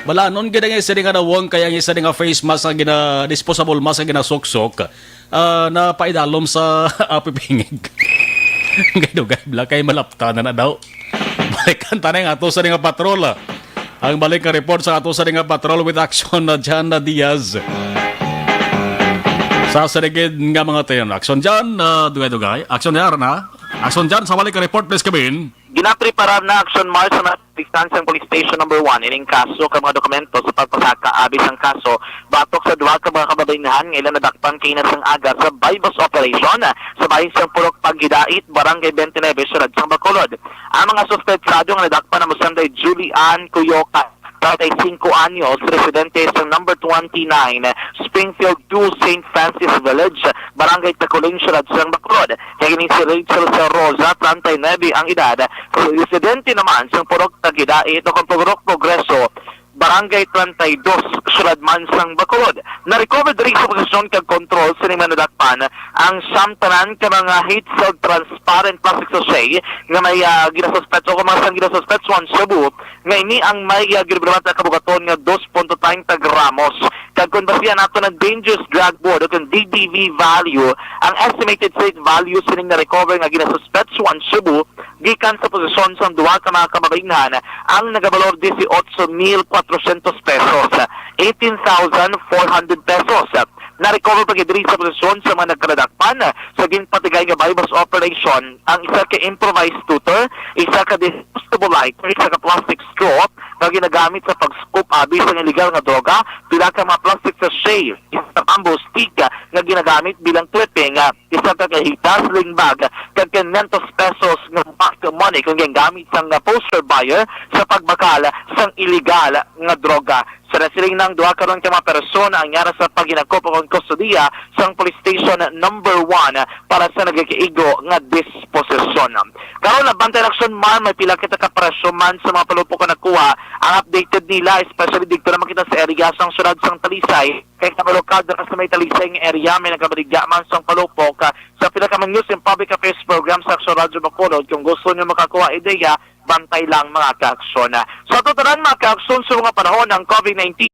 balanon gid ang sining nga nawong kay ang sining nga face mask nga gina-, disposable mask nga ginasuksok, ah, napaidalom sa apipingig. Ang dugay-dugay bala kay malapta na na daw. Balikan ta na ang ato sa nga patrol, ah. Ang balik nga report sa ato sa nga patrol with action na John na Diaz. Sa sa ligid nga mga tayon. Action dyan, ah, dugay-dugay. Action dyan, na. Action dyan, sa balik nga report, please, Kevin. Ginapreparar na Action March sa mga distansya ang Police Station Number One. Ining kaso ka mga dokumento sa pagpasaka abi sang kaso batok sa duha ka mga kababaynhan nga ila nadakpan kaina sang aga sa buy-bust operation sa bahin sang Purok Paghidait, Barangay twenty-nine, Siyudad sang Bacolod. Ang mga suspetsado nga nadakpan amo sanday Julie Ann Cuyoca, treinta y cinco anyos, residente sa number twenty-nine, Springfield two, Saint Francis Village, Barangay Taculing, Siyudad sang Bacolod. Kag ini si Rachel Rosa, treinta y nueve ang edad, residente naman sang Purok Tagidait o kang Purok Progreso, Barangay treinta y dos, Siyudad man sang Bacolod. Na-recover diri sa posesyon kag kontrol sini nga nadakpan ang siyam tanan ka mga heat-sealed transparent plastic sachet nga may, ah, ginasuspetso o mga sang ginasuspetso ang shabu, nga ini ang may, ah, ginremata kabugaton nga dos punto treinta gramos. Kag kung basihan nato ng Dangerous Drug Board o kung D D V value, ang estimated safe value sining na-recover nga ginasuspetso ang shabu gikan sa posesyon sang duha ka mga kababaynhan ang nagabalor dieciocho mil cuatrocientos pesos, eighteen thousand four hundred pesos. Na-recover pa gid diri sa posesyon sa mga nagkaladakpan sa ginpatigay nga buy-bust operation ang isa ka improvised tutor, isa ka disposable lighter, isa ka plastic straw nga ginagamit sa pag-scoop abi sang iligal nga droga, pila ka mga plastic sachet, isa ka bamboo stick nga ginagamit bilang clipping, isa ka kahita, sling bag, kag quinientos pesos nga marked money kung ginagamit sang poseur buyer sa pagbakal sang iligal nga droga. Sa nasiling nang duha karon ka mga persona ang yara sa paghinakop o kustodiya sang Police Station Number One para sa nagakaigo nga disposisyon. Karon, nabantay na Aksyon man, may pila kita ka parasyo man sa mga palupok nga nakuha. Ang updated nila, especially dito naman kita sa area sang siyudad sang Talisay. Kay sa lokal dira sa may Talisay nga area, may nagabaligya man sang palupok, ah, sa pila ka mga news and public affairs program sa Aksyon Radyo Bacolod. Kung gusto nyo makakuha ideya, bantay lang, mga kaaksyon. Sa totalan, mga kaaksyon, sa mga panahon ng covid nineteen,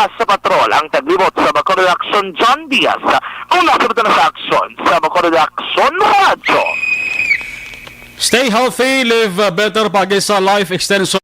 Sa patrol ang taglibot sa Bacolod Aksyon, John Diaz. Una sa butang sa aksyon sa Bacolod Aksyon Radyo. Stay healthy, live, uh, better, pagi sa life extension.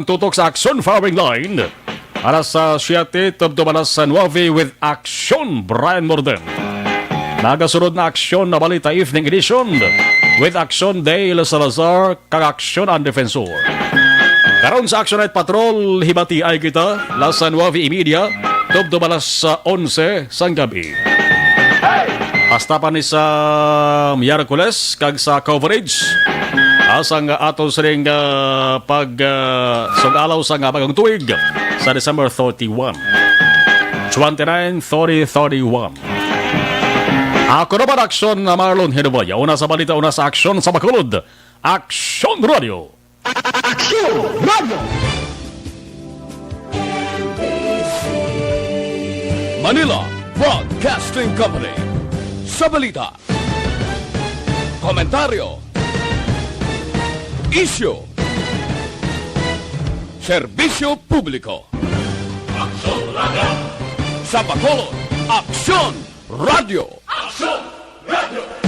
Tutok sa Aksyon Firing Line, alas sa siyete tubtob alas sa nuwebe with Aksyon Brian Morden. Nagasunod na Aksyon na Balita Evening Edition with Aksyon Dale Salazar kag Aksyon ang Defensor. Karon sa Aksyon Night Patrol, hibati ay kita, alas sa nuwebe y media, tubtob alas sa onse sang gabi. Hasta pa ni sa Miyerkules kag sa coverage, asang ato sining, ah, pag, ah, sug-alaw sang bagong tuig sa December thirty-one, twenty-nine, thirty, thirty-one. Ako naman, Aksyon na Marlon Hinubaya. Una sa balita, una sa aksyon sa Bacolod. Aksyon Radio. Aksyon Radio. Manila Broadcasting Company. Sa balita, komentaryo, isyu, serbisyo publiko. Aksyon Radio. Sa Bacolod, Aksyon Radio. Aksyon Radio.